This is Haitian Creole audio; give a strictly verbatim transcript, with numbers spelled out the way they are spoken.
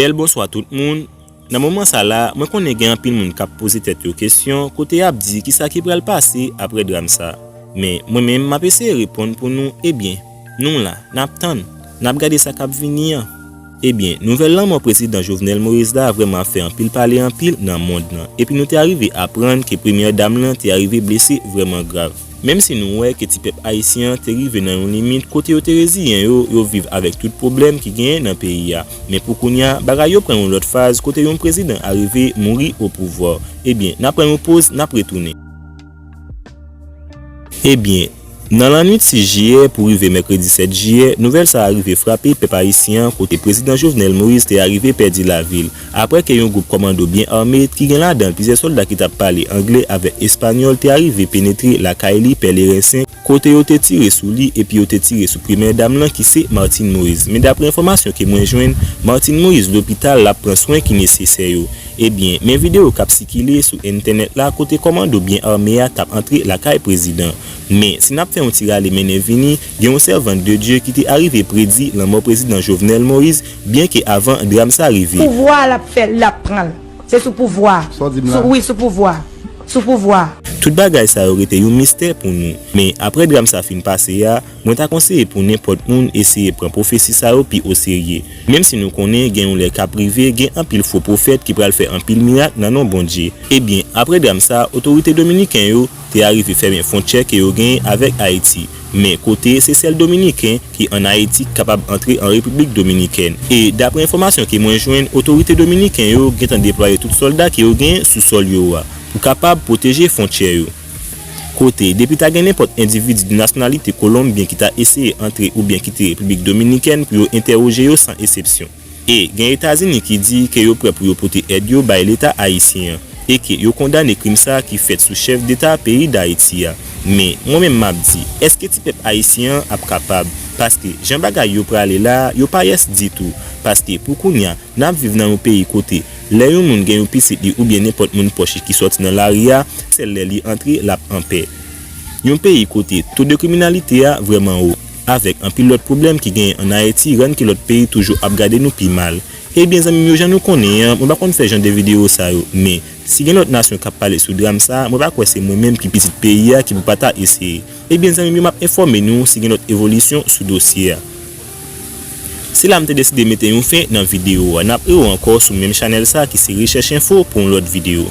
Bèl bonswa tout moun. Nan moman sa la, mwen konnen gen anpil moun k ap poze tèt yo kesyon kote y ap di kisa ki pral pase apre dram sa. Men, mwen menm, m ap eseye reponn pou nou, ebyen, nou la, n ap tann, n ap gade sa k ap vini an. Ebyen, nouvèl lanmò prezidan Jovenel Moïse la vrèman ap fè anpil pale anpil nan mond lan. Epi nou te arive aprann ke premyè dam lan te arive blese vrèman grav. Menm si nou wè ke ti pèp ayisyen an te rive nan yon limit kote yo te reziyen yo, yo viv avèk tout pwoblèm ki genyen nan peyi a. Men pou kounye a, bagay yo pran yon lòt faz kote yon prezidan arive mouri o pouvwa. Ebyen, n ap pran yon poz, n ap retounen. Ebyen, nan lannwit sis jiyè pou rive mèkredi sèt jiyè, nouvèl sa a rive frape pèp ayisyen an kote prezidan Jovenel Moïse te arive pèdi lavi l, apre ke yon gwoup kòmando byen ame ki gen ladan l plizyè sòlda ki t ap pale anglè avèk espanyòl te arive penetre lakay li Pèleren senk, kote yo te tire sou li epi yo te tire sou premyè dam lan ki se Martine Moïse. Men dapre enfòmasyon ke mwen jwenn, Martine Moïse lopital l ap pran swen ki nesesè yo. Ebyen, men videyo k ap sikile sou entènèt la kote kòmando byen ame a t ap antre lakay prezidan. Men, si n ap fè yon ti rale mennen vini, gen yon sèvant de Dye ki te arive predi lanmò prezidan Jovenel Moïse, byenke avan dram sa rive. Pouvwa l ap fè, l ap pran l. Se sou pouvwa. Sa w di m la? Sou, wi, sou pouvwa. Sou pouvwa. Tout bagay sa yo rete yon mistè pou nou. Men, apre dram sa fin pase a, mwen ta konseye pou nenpòt moun eseye pran pwofesi sa yo pi oserye. Menm si nou konnen gen yon lè k ap rive, gen anpil fo pwofèt ki pral fè anpil mirak nan non Bondye. Ebyen, apre dram sa, otorite dominiken yo te arive fèmen fwontyè ke yo genyen avèk Ayiti. Men kote se sèl dominiken ki ann Ayiti k kapab antre an Repiblik Dominikèn. E dapre enfòmasyon ke mwen jwenn, otorite dominiken yo gentan deplwaye tout sòlda ke yo genyen sou sòl yo a pou kapab pwoteje fwontyè yo. Kote, depi ta gen nenpòt endividi de nasyonalite kolonbyen ki ta eseye antre oubyen kite Repiblik Dominikèn pou yo entèwoje yo san esepsyon. E gen Etazini ki di ke yo prè pou yo pote èd yo bay Leta ayisyen an, e ke yo kondane krim sa a ki fèt sou chèf deta peyi Dayiti a. Men, mwen menm m ap di, èske ti pèp ayisyen an ap kapab? Paske, jan bagay yo prale la a, yo pa yès ditou. Paske, pou kounye a, n ap viv nan yon peyi kote, lè yon moun gen yon pitit li oubyen nenpòt moun pwòch li ki sòti nan lari a, sèl lè li antre, l ap anpè. Yon peyi kote to de kriminalite a vrèman wo, avèk anpil lòt pwoblèm ki genyen ann Ayiti, rann ke lòt peyi toujou ap gade nou pi mal. Ebyen, zanmi m yo, jan nou konnen an, mwen pa konn fè jan de videyo sa yo, men si gen lòt nasyon k ap pale sou dram sa a, mwen pa kwè se mwen menm ki pitit peyi a ki pou pa ta eseye. Ebyen, zanmi m yo, m ap enfòme nou si gen lòt evolisyon sou dosye a. Se la m te deside mete yon fen nan videyo a. N ap rewè ankò sou menm chanèl sa a ki se Rechèch Enfo pou yon lòt videyo.